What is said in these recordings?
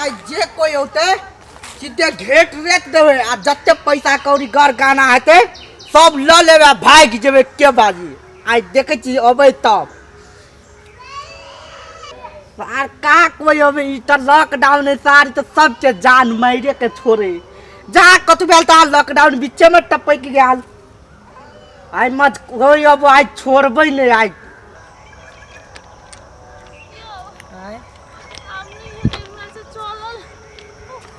आइ जे कोई औते सीधे घेट रेत देबै आ जते पैसा कौड़ी गर गाना हेतै सब लऽ लेबै आ भागि जेबै के बाजी। आइ देखै छी अबै तब आर कहाँ कोई अबै। ई तऽ लॉकडाउन है सारी तऽ सबके जान मारे के छोड़े। जहाँ कतहु भेल तहाँ लॉकडाउन बीचे में टपकि गेल। आइ मत कोई अब आइ छोड़बै नहि आइ।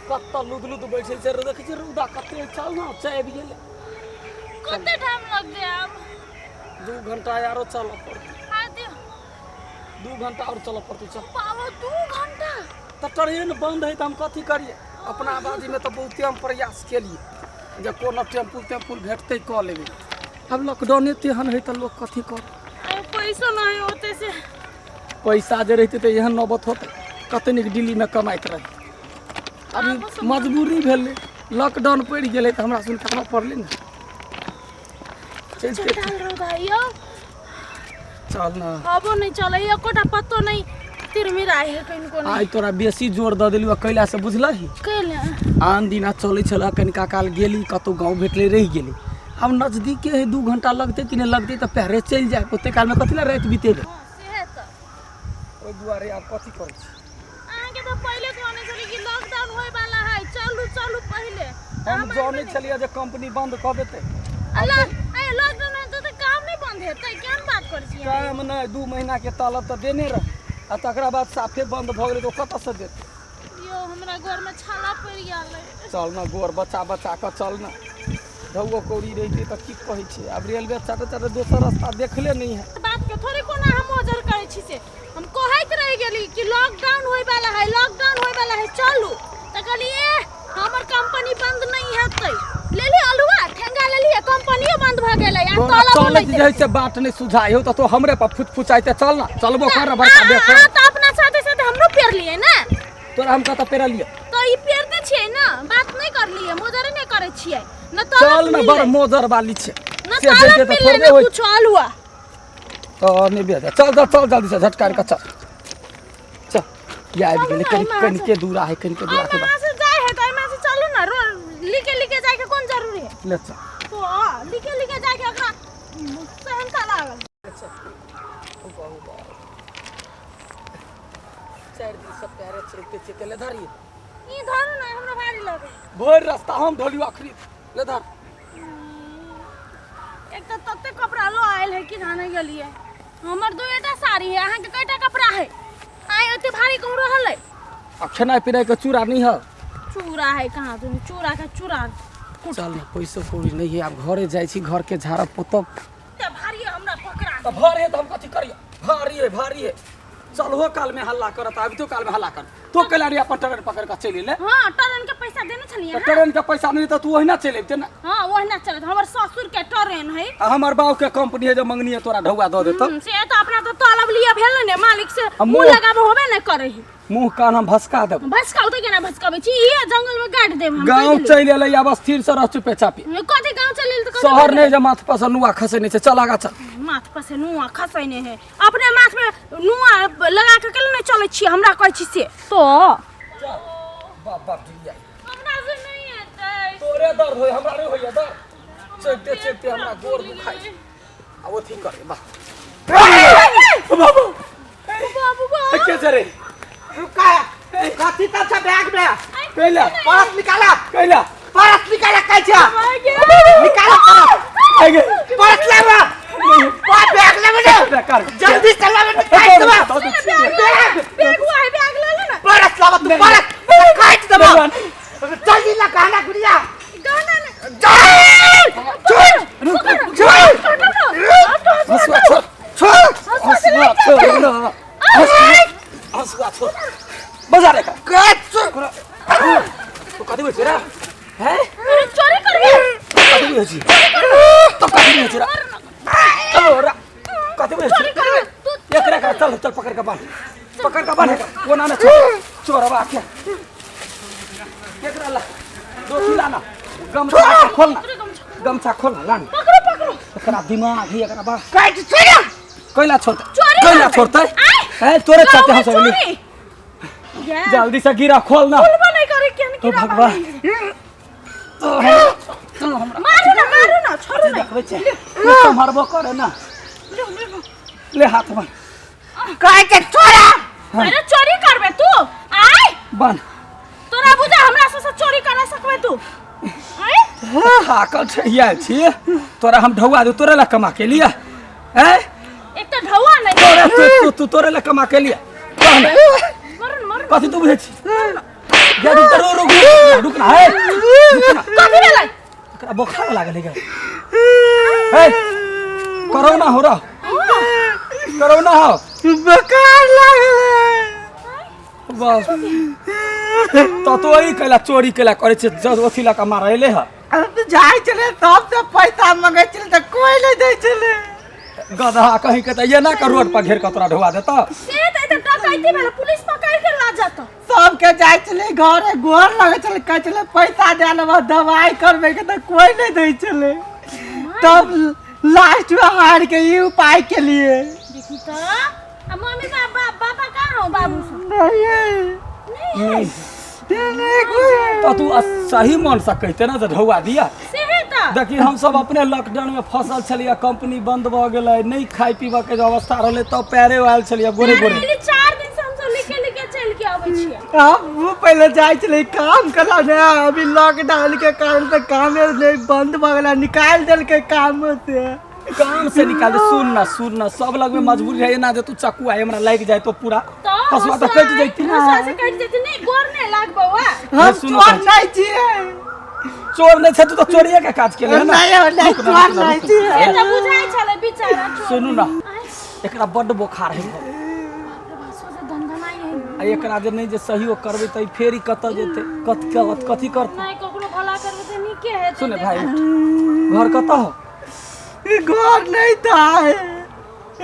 कत्ता लुद लुद बैठे छै रे, देखै छै रौदा कते। चल ना, आबि गेलै। कते टाइम लगतै आब? 2 घंटा आरो चलऽ पड़तै। आ दियौ। 2 घंटा आओर चलऽ पड़तै, चल। बाबा, 2 घंटा? तऽ ट्रेन बंद है तऽ हम कथी करियै? अपना आबादीमे तऽ बहुते हम प्रयास केलियै जे कोनो टेम्पू तेम्पू भेटतै कऽ लेबै। आब लॉकडाउने तेहन है तऽ लोक कथी कर? आ पैसो नहीं होते से। पैसा जे रहितै तऽ एहन नौबत होतै? कते नीक दिल्लीमे कमाइत रही। अभी मजबूरी भेलै, लॉकडाउन पड़ि गेलै तऽ हमरा सुन करऽ पड़लै ने। चलिते। चल रौदा यौ। चल ना। हबो नहीं चले, एकोटा पत्तो नहीं तिरमिराय है कनिको नहीं। आइ तोरा बेसी जोर दऽ देलियौ कैला से, बुझलही? कैले? आन दिना चलै छलऽ, कनिका काल गेली, कतहु गाँव भेटलै, रहि गेली। आब नजदीके है, 2 घंटा लगतै कि नहि लगतै तऽ पैरे चलि जायब। ओते कालमे कथी लए राति बितेबै? हाँ, सेहे तऽ। ओहि दुआरे आब कथी करै छी? अहाँके तऽ पहिले कहने छली कि लॉकडाउन होय वाला है, चलू चलू पहिले। हम जानै छलियै जे कंपनी बंद कऽ देतै। अल्लाह, ए लॉकडाउन हेतै तऽ काम नहि बंद हेतै? केहन बात करै छी अहाँ? काम नहि, 2 महीनाके तलब तऽ देने रहै आ तकरा बाद साफे बंद भऽ गेलै तऽ ओ कतऽसँ देतै? यौ, हमरा घर में छाला पड़ि गेल है। चल ने, गोर बचा बचा कऽ चल ने। धौओ कौड़ी रहितै तऽ की कहै छै। आब रेलवे चढ़े चढ़े दोसर रास्ता देखले नहि है। बात के थोड़े कोना हम ओजर करै छी से। हम कहैत रहि गेली कि लॉकडाउन होय वाला है, लॉकडाउन होय वाला है, चलू। तऽ कहली ए हमर कंपनी बंद नहीं हेतै। लेली अलुआ ठेंगा लेली, कंपनियो बंद भऽ गेलै आ तोरा तलब चलैत नहि जे है से बाट नहि सुझाइ हो तऽ तो हमरे पर फुचफुचाइते चल ना। चलबो कर रे बड़का बेकर। अहाँ तऽ अपना साथे साथे हमरो पेरलियै ने। तोरा हम कतऽ पेरलियै? तऽ ई पेरते छियै ने, बात नहि करलियै, मोजरे नहि करै छियै न तलब चल ने, बड़ मिललै। मोजर वाली छै। न से तलब जैते तऽ मिललै थोड़बे न होइ। कुछो अलुआ। तऽ नहि बेजा। चल चल चल, जल्दी से झटकार कऽ चल चल। या आबि गेलै। चलू ने, कनि एहिमे कनिके दूरा है, कनिके दूरा के एहिमे बाद से जाय है तऽ एहिमे से चलू ने। रो लिखे लिखे जाय के कोन जरूरी है? ले चल। तो लिखे लिखे जाय के ओकरा सहनता लागल। 4 दिन से पैरे चलते चलते। ले धरिए। ई धरू ने, हमरा भारी लगे। भरि रास्ता हम ढोलियो अखरी। ले धर। एक तऽ तते कपड़ा लो आयल है कि जाने गेलिए। हमर दुएटा साड़ी है, अहाँके कयटा कपड़ा है? आइ ओते भारी कहूँ रहल है। आ खेनाइ पिनाइ के चूड़ा नहीं है? चूड़ा है कहाँ? तुम चूड़ा के चूड़ा। चल ने, पैसो कौड़ी नहीं है। आब घरे जाइ छी, घर के झाड़ब पोतब। ते भारी है, हमरा पकड़ा। तऽ भारी है तऽ हम कथी करियै? भारी है, भारी है। चलहो काल में हल्ला करत, आबितो काल में हल्ला कर। तो कैला रे अपन ट्रेन पकड़ के चलि एले? हाँ, ट्रेन के पैसा देने छलियै। तऽ ट्रेन के पैसा नहीं तऽ तू ओहिना चलि अबिते ने। हाँ, ओहिना चलत। हमर ससुर के ट्रेन है। आ हमर बाप के कंपनी है जे मंगनी है तोरा ढौआ दऽ देतौ। से तऽ अपना तऽ तलब लिअ भेल ने मालिक से। आ मुँह लगाबऽ होबे ने करे है। मुँह कान हम भसका देब। भसकाउ तऽ केना भसकाबै छी? इहे जंगल में गाड़ि देब हम। गाँव चलि एलै, आब स्थिर से रह चुपे चापी। कथी गाँव चलि एलै तऽ कथी? शहर नहि जे माथ पर से नुआ खसै नहि छै। चल आगा चल। माथ पर से नुआ खसै नहि है। अपने माथ में नुआ लगा के केला नहि चलै छी, हमरा कहै छी से तो। बाप बाप जी। हमरा से नहीं हेतै। तोरे दर्द होय, हमरा नहि होइए दर्द। चलते चलते हमरा गोर दुखाइ छै। आ ओथी करे बा बाबू। बाबू बा। के छै रे? रुका, कथी सब छै बैग में? कैला? पर्स निकाला। कैला? पर्स निकाला कहै छै, निकाला पर्स। आइ गे। पर्स लाबा, बैग लेबै ने। कर। जल्दी से लाबे ने, काटि देबा। बैग बैग हुआ है, बैग ले ले ना। पर्स लाबा तू, पर्स काटि देबा। जल्दी ला गहना गुड़िया। गाना ने। छोड़ छोड़। हँसुआ छोड़। छोड़। हँसुआ छोड़ ना, हँसुआ छोड़, बजा रे। काट छोड़। तू कथी होइ छै रे? हैं? अरे, चोरी करबे? कथी होइ छै तो? कथी होइ छै रे? ओ रा, कथी होइ चोरी छै? करबे तू? एकरा का चल चल, पकड़ के बांध, पकड़ के बांध। कोना ने छोड़ चोरवा के। एकरा ला दोषी लाना। गमछा खोल ना, गमछा खोल ना, लाना। पकड़ो पकड़ो। एकरा दिमाग ही एकरा बा। काट छोड़। कैला छोड़तै? चोरी कैला करबै। छोड़तै? आँय? हैं, तोरे गाँव चलते में हम सब एली। चोरी। गया जल्दी से गिरा खोल ना। खुलबो नहीं करे केहन ओ गिरा भगवान। मारू ना, मारू ना, छोड़ू ना। देखबै छै ले, मारबो करे ना, ले हाथ बन। कहै छै छोड़ा। अरे चोरी करबे तू? आय बन। तोरा बुझा हमरा से चोरी करा सकबे तू? आय थाकल ठहिया छी तोरा, हम ढौआ दू तोरे ला कमा के लिया हैं? एक तो ढौआ नहीं तोरे तू तू तू तोरे ला कमा के लिया कह ना। मरन मरन। कथी तू बुझै छी? जा रुक रुक रुक रुक ना, हे रुक ना। कथी भेलै? एकरा बोखार लागल है गे। हे कोरोना हो रहा, कोरोना हो। बेकार लागल। बस तो तो ई कैला चोरी कैला करै छै, जब ओथी लऽ कऽ मारै एलै ह। हम जाइ छलै, सबसे पैसा मंगै छलै तऽ कोई नहि दै छलै। गदहा कहीं के तऽ एना के रोड पर घेर कऽ तोरा ढोआ देता। से त एते डकैती भेलै, पुलिस पकड़ के ला जाता। सबके जाइ छलै घरे, गोर लगै छलै, कहै छलै पैसा दए लेबह दवाइ करबै के, तऽ कोई नहि दै छलै। तब लास्ट में हार के ई उपाय के लिए। देखी त आ मम्मी बाबा, पापा कहाँ हो? बाबू सब नहीं है। नहीं है। नहीं कोई। तो तू सही मन से कहते ना जे ढौआ दिया। से है त देखी हम सब अपने लॉकडाउन में फसल छलियै, कंपनी बंद भऽ गेलै, नहि खाय पीबऽ के अवस्था रहलै, तब पैरे आयल छलियै गोरे गोरे। अरे 4 दिन से हम सब लिखे लिखे चल के आबै छियै। हम वो पहले जाइ छलै काम कला ने, अभी लॉकडाउन के कारण से कामे नहीं बंद भऽ गेलै, निकालि देलकै काम से। काम से निकाल दे। सुन ना, सुन ना, सब लग में मजबूरी है ना जे तू चक्कू आए हमरा लागि जाए तो पूरा तो हसुआ तऽ कटि जैती। हसुआ से कटि जैती। नहीं गोर नहीं लाग बौआ। हम सुनो चोर तऽ। नहीं छियै। चोर नहि छै तू तऽ चोरिये के काज केले है ना? नहीं नहीं, रुक ना, चोर रुक ना, नहीं रुक ना। छियै। से तऽ बुझाइ छलै बेचारा चोर। सुनू ना। आय, एकरा बड्ड बोखार है। बाप रे बाप, सोचे धनधनाइ है। आ एकरा जे नहि जे सहयोग करबै तऽ ई फेर ई कतऽ जेतै, कथ कथ- कथी करतै? नहीं ककरो भला करबै तऽ नीके हेतै। सुने भाई, उठ। घर कतऽ हो? ई घर नहीं था,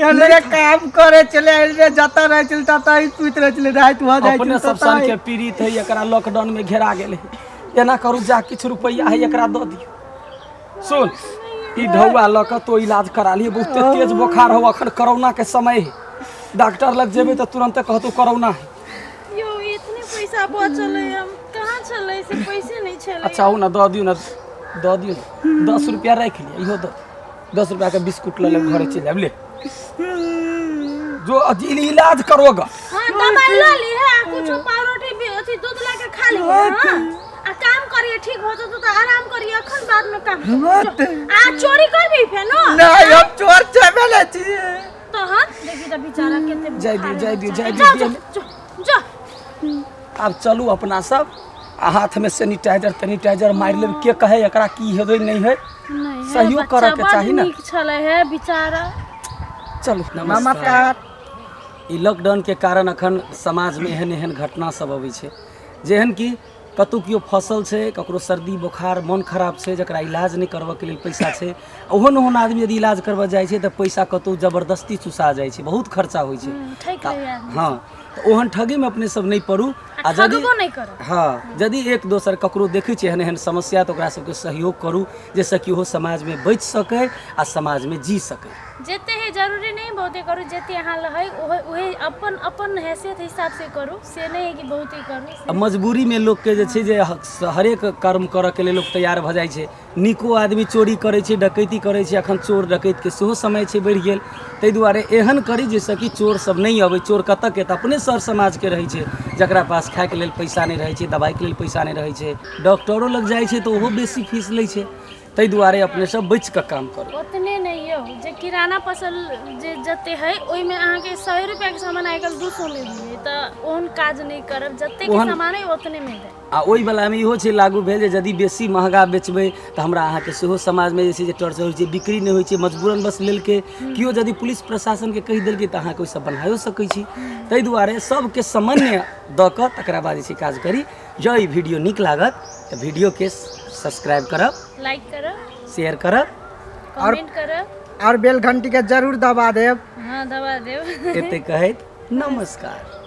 एने काम करे चले एने जतऽ रहै छलै ततऽ ही सुति रहै छलै, राति भऽ जाइ अपने छलै सब ततऽ सन ही। के पीड़ित है, एकरा लॉकडाउन में घेरा गेल है। एना करू, जा किछु रुपैआ है एकरा दऽ दियौ। सुन, ई ढौआ लऽ कऽ तो इलाज करा लियै, बहुते तेज बोखार हो, अखन कोरोना के समय है। डॉक्टर लग जेबै तऽ तुरंते कहतौ कोरोना है। यौ इतने पैसा बचल है, हम कहाँ छलै से पैसे नहीं छलै। अच्छा हो ना, दऽ दियौ ना, दऽ दियौ ने। 10 रुपया राखि लिअ, इहो दऽ 10 रुपया के बिस्कुट लऽ लेब, घरे चलि जायब। ले जो इलाज करोगा। हाँ दवाई लऽ ली है आ कुछो पावरोटी भी अथी दूध ला के खा ली। हाँ आ काम करिए, ठीक हो जतो तो आराम करिए, अखन बाद में काम मत। आ चोरी करबी फेनो? नहीं, हम चोर छेबे नहीं छियै। तहन देखी त बेचारा केते जाय दियौ, जाय दियौ, जाय जाओ दियौ। जाओ जाओ। आब चलू अपना सब आ हाथ में सैनिटाइजर तैनिटाइजर मारि लेब, के कहे एकरा की हेबै नहि है। नहीं है, सहयोग बच्चा करऽ के बड चाही ना। नीक छलै है बेचारा। चलू, नमस्कार। नमस्कार। ई लॉकडाउन के कारण अखन समाजमे एहन एहन घटना सब अबै छै, जेहन कि कतहु केओ फसल छै, ककरो सर्दी बोखार मन खराब छै, जकरा इलाज नहि करबऽके लेल पैसा छै। ओहन ओहन आदमी यदि इलाज करबऽ जाइ छै तऽ पैसा कतहु जबरदस्ती चुसा जाइ छै, बहुत खर्चा होइ छै। ठकि लैए आदमी। हँ तऽ ओहन ठगीमे अपने सब नहि पड़ू आ आ यदि ठगबो नहि करब। हँ, यदि एक दोसर ककरो देखै छियै एहन एहन समस्या तऽ ओकरा सबके सहयोग करू, जाहिसँ कि ओहो समाजमे बचि सकै आ समाजमे जी सकै। जते है जरूरी नहीं बहुते करू, जते अहाँ लहै ओहे ओहे अपन अपन हैसियत हिसाब से करू, से नहीं है कि बहुते करू से। आ मजबूरीमे लोकके जे छै जे हरेक कर्म करऽके लेल लोक तैयार भऽ जाइ छै। नीको आदमी चोरी करै छै, डकैती करै छै। अखन चोर डकैतके सेहो समय छै बढ़ि गेल, ताहि दुआरे एहन करी जाहिसँ कि चोर सब नहि अबै। चोर कतऽके तऽ अपने सर समाजके रहै छै, जकरा पास खायके लेल पैसा नहि रहै छै, दबाइके लेल पैसा नहि रहै छै, डॉक्टरो लग जाइ छै तऽ ओहो बेसी फीस लै छै। ताहि दुआरे अपने सब बचि कऽ काम करू। ओतने नहि यौ, जे किराना पसल जे जते है ओहिमे अहाँके 100 रुपैआके सामान आइ काल्हि 200 मे मिलै, तऽ ओहन काज नहि करब, जतेक ओहन सामान है ओतने मे दे। आ ओहि वलामे इहो छै लागू भेल जे यदि बेसी महगा बेचबै तऽ हमरा अहाँके सेहो समाजमे जे छै जे टॉर्चर होइ छै, बिक्री नहि होइ छै। मजबूरन बस लेलकै केओ, यदि पुलिस प्रशासनके कहि देलकै तऽ अहाँके ओहिसँ बन्हाइयो सकै छी। ताहि दुआरे सबके सामान्य दऽ कऽ तकरा बाद जे छै काज करी। जँ ई वीडियो नीक लागत तऽ वीडियोके सब्सक्राइब करब, लाइक करब, शेयर करब, कमेंट करब और बेल घंटी के जरूर दबा देब। हाँ दबा देब। एते कहैत नमस्कार।